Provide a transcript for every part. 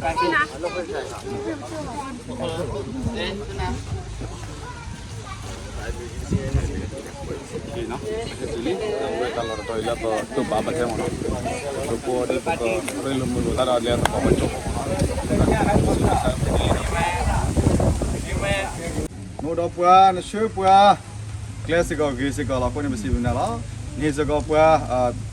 ဝဲတၢ်လီၢ်တတီၤအံၤလၢပှၤ တိာ်ပာ်ပထဲမ့ၢ်နီၤ, တိာ်ပာ်ဒ်ပကရ့လိာ်မုာ်လိာ်သးဒီးလၢသကိးပကၠိဖိမ့ၢ်နီၤ, နအိၣ်ဒီးပှၤ နဆှၢပှၤ ကျဲစ့ၢ်ကီးဂ့ၤစ့ၢ်ကီးလီၤ. အဃိန့ၣ် ပစံးဘျုးနၤလီၤ. နဟ့ၣ်စ့ၢ်ကီးပှၤ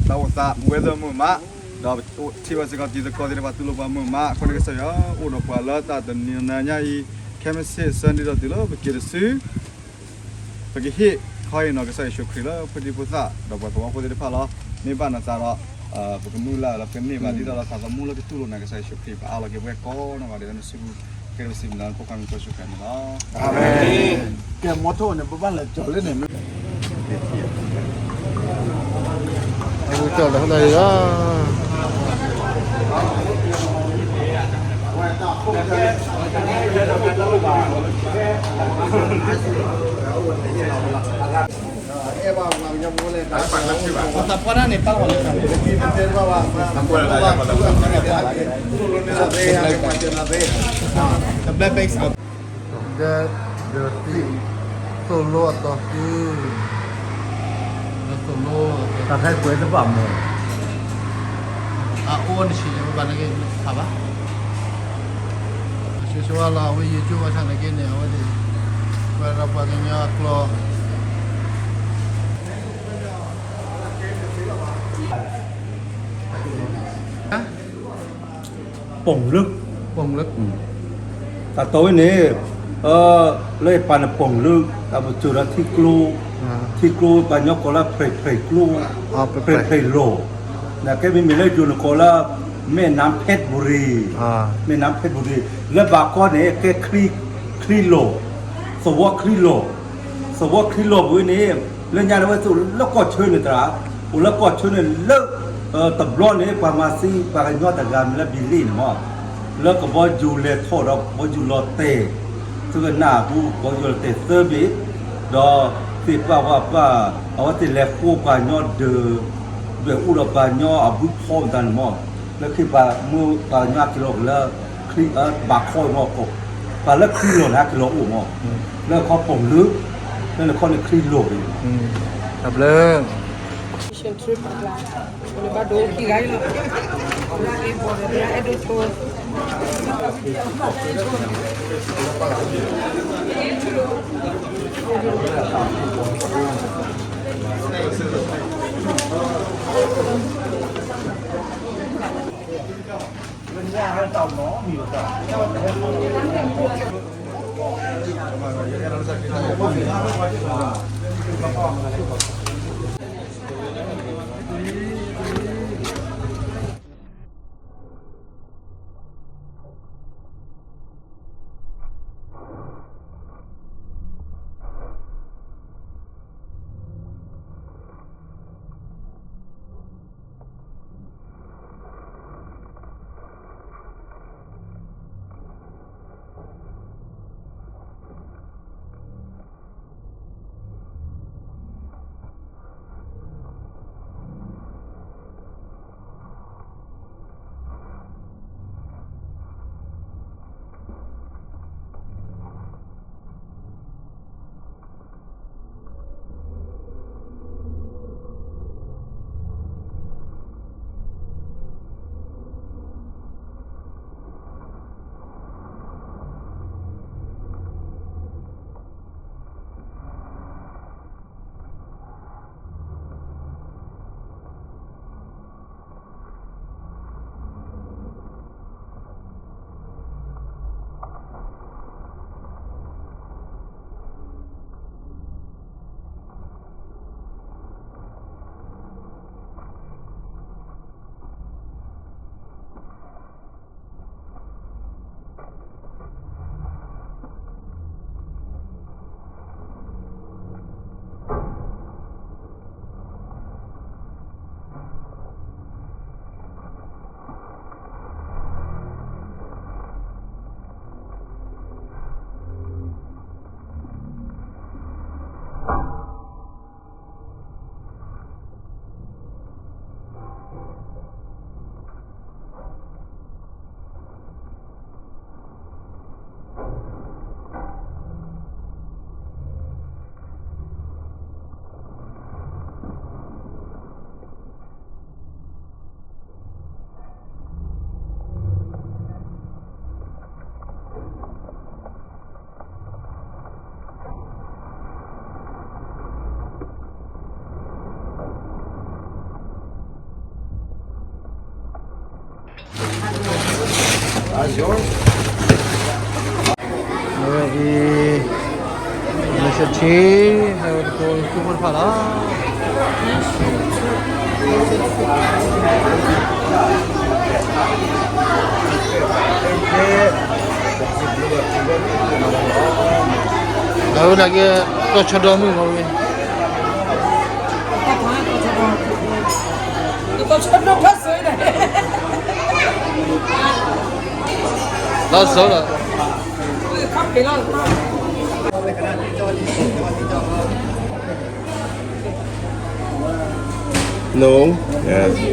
တၢ်အိၣ်သး weather မုာ်မး, ဒီးထံၣ်ဘၣ်စ့ၢ်ကီးတံၤသကိးသ့ၣ်တဖၣ် တူၢ်လိာ်ပှၤမုာ်မး. အဃိန့ၣ် ကစၢ်ယွၤအိၣ်ဒီးပှၤလၢတၢ်တနံၤညါအံၤ ခဲမုၢ်ဆ့ၣ် Sunday ဒီးတုၤလၢပက့ၤတစု ပကဟ့ၣ်ခီအံၤနီၤ ကစၢ်ယ့ၣ်ၡူးခရံာ်လၢဖိဒံဖိသၣ် ဒီးပှၤသဝီဖိသ့ၣ်တဖၣ်လီၤ. မ့ၢ်ဘၣ်နသးဒီး ပကမုၢ်လၢ်လၢပကန့ၢ်ဘၣ် ဒ်သိးဒီးသးသမူလၢကတူၢ်လိာ်နၤ ကစၢ်ယ့ၣ်ၡူးခရံာ် ပအၢၣ်လီၤက့ၤပဝဲကိးနီၢ်ဂၤဒဲးလၢနစုပူၤ, ကဲပစံးဘျုးနၤလၢဖိခွါမံၤဖိယ့ၣ်ၡူးခရံာ်န့ၣ်လီၤ. အၤမ့ၣ်. ကဲ မီထိၣ်န့ၣ် ပဘၣ်လဲၤကၠီၤလၢန့ၣ်မ့ၢ် ကၠီၤလၢန့ၣ်လီၤ. ဒီးသံၣ် သိၣ်လိအတီၤသံၣ် ဒီးသိၣ်လိ တၢ်ခဲကွဲးတဘၣ်မ့ၢ် အအိၣ်နဆံးဘၣ်နက့ၤဖးဘၣ် ဆှၢဆှၢဝဲလီၤ အဝဲ YouTube ဘၣ်ဆၣ်နက့ၤန့ၣ် အဝဲသ့ၣ် ကွဲးဒီးပှၤကညီအကျိာ် ပိာ်လၢ ပိာ်လၢ တၢ်တီဝဲန့ၣ် လၢပာ်နပိာ်လၢ တၢ်ပစိာ်ဒီးထံကျိ ထံကျိပှၤကညီကိးလၢ ဖျဲးဖျဲးကျိ ဖျဲးဖျဲးလိာ် နကဲမ့မ့ၢ်လၢယိၤနကိးလၢ မဲၢ်နါဖဲးဘူရံၤ မဲၢ်နါဖဲးဘူရံၤ လၢဘးကီန့ၣ် ကဲ ချံလိာ် သဝီချံလိာ် သဝီချံလိာ်ပူၤန့ၣ် လၢညါန့ၣ်ဝဲသ့ၣ်အိၣ်လၢကီၢ်ဆၢန့ၣ်တရၣ် အိၣ်လၢကီၢ်ဆၢန့ၣ်လၢ တဘျီန့ၣ် ပှၤမၤသံပှၤကညီတဂၤမ့ၢ်လၢဘံလ့ၣ်န့ၣ်မ့ၢ် လၢကဘီယူၤလဲၤထီၣ်ဒီးကဘီယူၤလီၤတဲာ် သုကနၢ်ဟူ ကဘီယူၤလီၤတဲာ်သၢဘ့ၣ် ဒီးသ့ၣ်ပာ်ဝဲပာ် အဝဲသ့ၣ်လဲၤဃိပှၤကညီဒၢး ဒွဲၣ်အူဒီးပှၤကညီအဘုဖီမတၤန့ၣ်မ့ၢ် လၢခံပှၤမၢပှၤကညီက့ၤလီၤက့ၤလၢ ဘးခီမ့ၢ် ပှၤလၢချံလိာ်န့ၣ် ဟဲက့ၤလီၤအိၣ်မ့ၢ် လၢခီပိာ်လၢ လၢနခီန့ၣ်ချံလိာ်န့ၣ် တၢ်ဘျၢ ဘၣ်ဒိခံဂၤလီၤ အဲၣ်ဒိးထိ အဝဲအံၤ မုၢ်ဆ့ၣ်ထံ ဟဲဝဲတကိးသူၣ်ဖိတဖၣ်လီၤ. အဝဲဒၣ်ကဲ တီၢ်ဆီဒီမုၢ်မ့ၢ်ဝဲ လီၤဆီလီၤ. No. Yeah.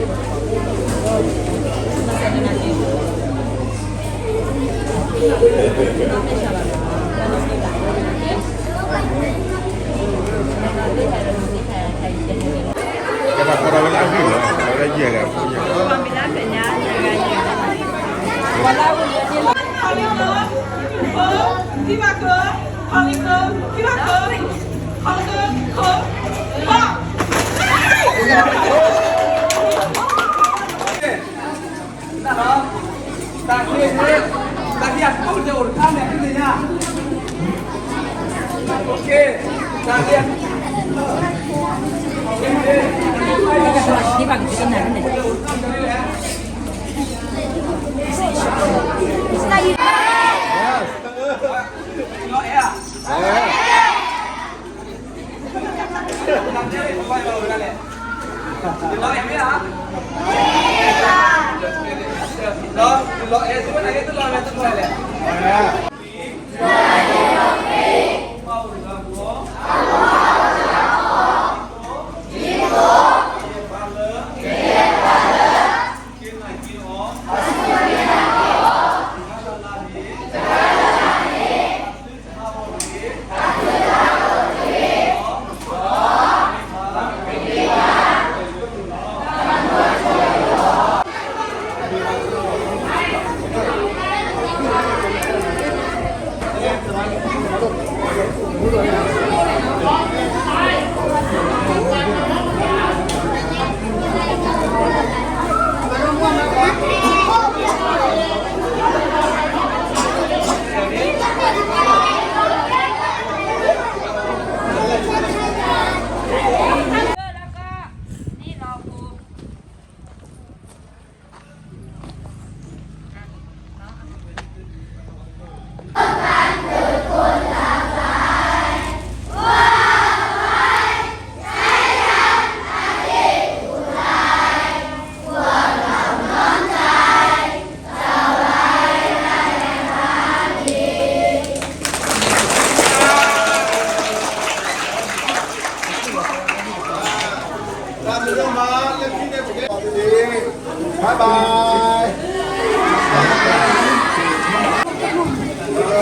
Bye bye.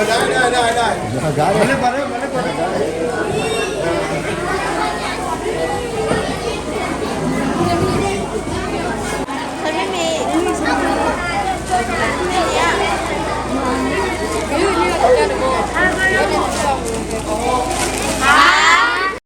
ได้ได้ได้ได้